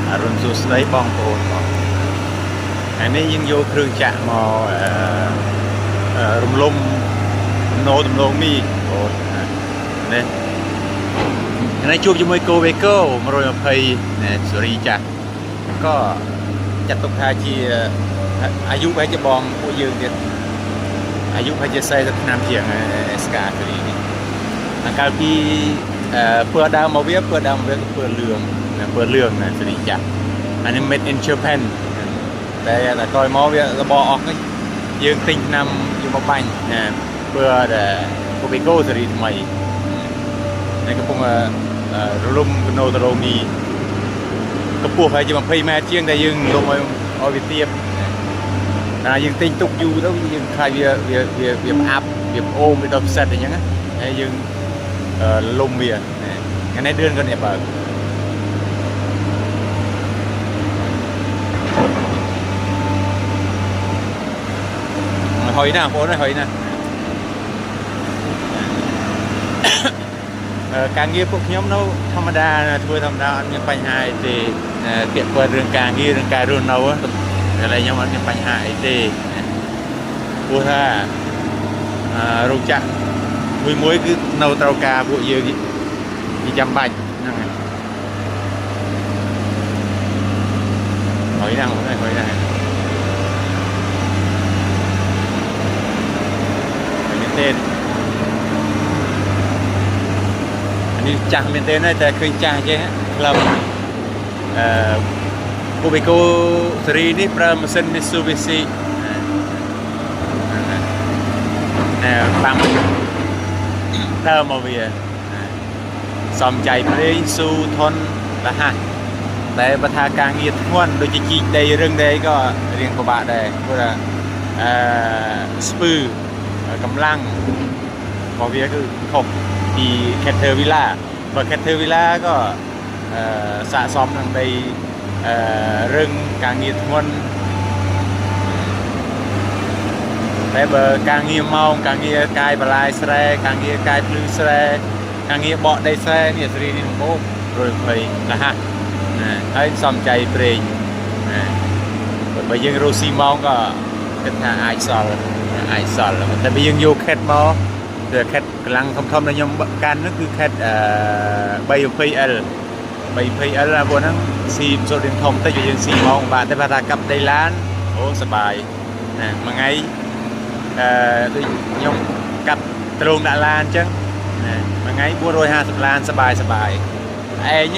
បាទអរុណសួស្តីបងប្អូនបងថ្ងៃនេះយើងយកគ្រឿងចាក់មកអឺអឺរំលំទំនោរទំនងនេះបងប្អូននេះថ្ងៃនេះជួបជាមួយកូវេកូ120ណែស៊េរីចាស់ក៏ចាត់ទុកថាជាអាយុប្រហែលជាបងពួកយើងទៀតអាយុប្រហែលជា40ឆ្នាំជាងស្កាស៊េរីនេះកាលពីអឺពើដើមមកវាពើដើមមកវាគឺពើលឿងណាពើលឿងណាស៊េរីចាស់អានេះ made in Japan តែតែក្រោយមកវារបអស់ហ្នឹងយើងទិញឆ្នាំយកមកបាញ់ណាពើដែលកូបេកូស៊េរីថ្មីនេះកំពុងរលំកណូតរ៉ូមីកម្ពស់ហើយជា20ម៉ែត្រជាងដែលយើងលំឲ្យឲ្យវាទៀបណាយើងទិញទុកយូរទៅយើងខ្លាចវាវាវាវាផ្អាប់វាផ្អូមវាដល់ផ្សិតអញ្ចឹងណាហើយយើងលំវាថ្ងៃនេះឌឿនក៏នេះបើហុយណាបងប្អូនហុយណាការងារពួកខ្ញុំនៅធម្មតាធ្វើធម្មតាអត់មានបញ្ហាអីទេពាក់ព័ន្ធរឿងការងាររឿងការរស់នៅកន្លែងខ្ញុំអត់មានបញ្ហាអីទេព្រោះថារោងចក្រមួយមួយគឺនៅត្រូវការពួកយើងជាចាំបាច់ហ្នឹងហើយហុយណាបងហុយណាហុយមែនទេនេះចាស់មែនទេតែឃើញចាស់ចេះក្លឹបអឺកូបេកូស៊េរីនេះប្រើម៉ាស៊ីន Mitsubishi ណែបាំដើមមកវាសំចៃប្រេងស៊ូធនរហ័សតែបើថាការងារធ្ងន់ដូចជាជីកដីរឹងដីក៏រៀងពិបាកដែរព្រោះថាអឺស្ពឺកម្លាំងរបស់វាគឺខុសពី Caterpillar បើ Caterpillar ក៏អឺស័កសមនឹងដីអឺរឹងការងារធ្ងន់តែបើការងារម៉ោងការងារកាយបន្លាយស្រែការងារកាយភ្លឺស្រែការងារបកដីស្រែនេះសេរីនេះដំបូង120រហ័សណាហើយសំចៃប្រេងណាបើយើងរស់ស៊ីម៉ោងក៏គិតថាអាចសល់អាចសល់តែបើយើងយកខេតមកតែខេតកម្លាំងធំធំដែលខ្ញុំកាន់នោះគឺខេតអឺ 320L 320L អាពួកហ្នឹងស៊ីសូត្ររៀងធំតិចបើយើងស៊ីម៉ោងបាទតែបើថាកាប់ដីឡានអូសបាយណាមួយថ្ងៃអឺដូចខ្ញុំកាប់ទ្រូងដាក់ឡានអញ្ចឹងណាមួយថ្ងៃ450ឡានសបាយសបាយឯង។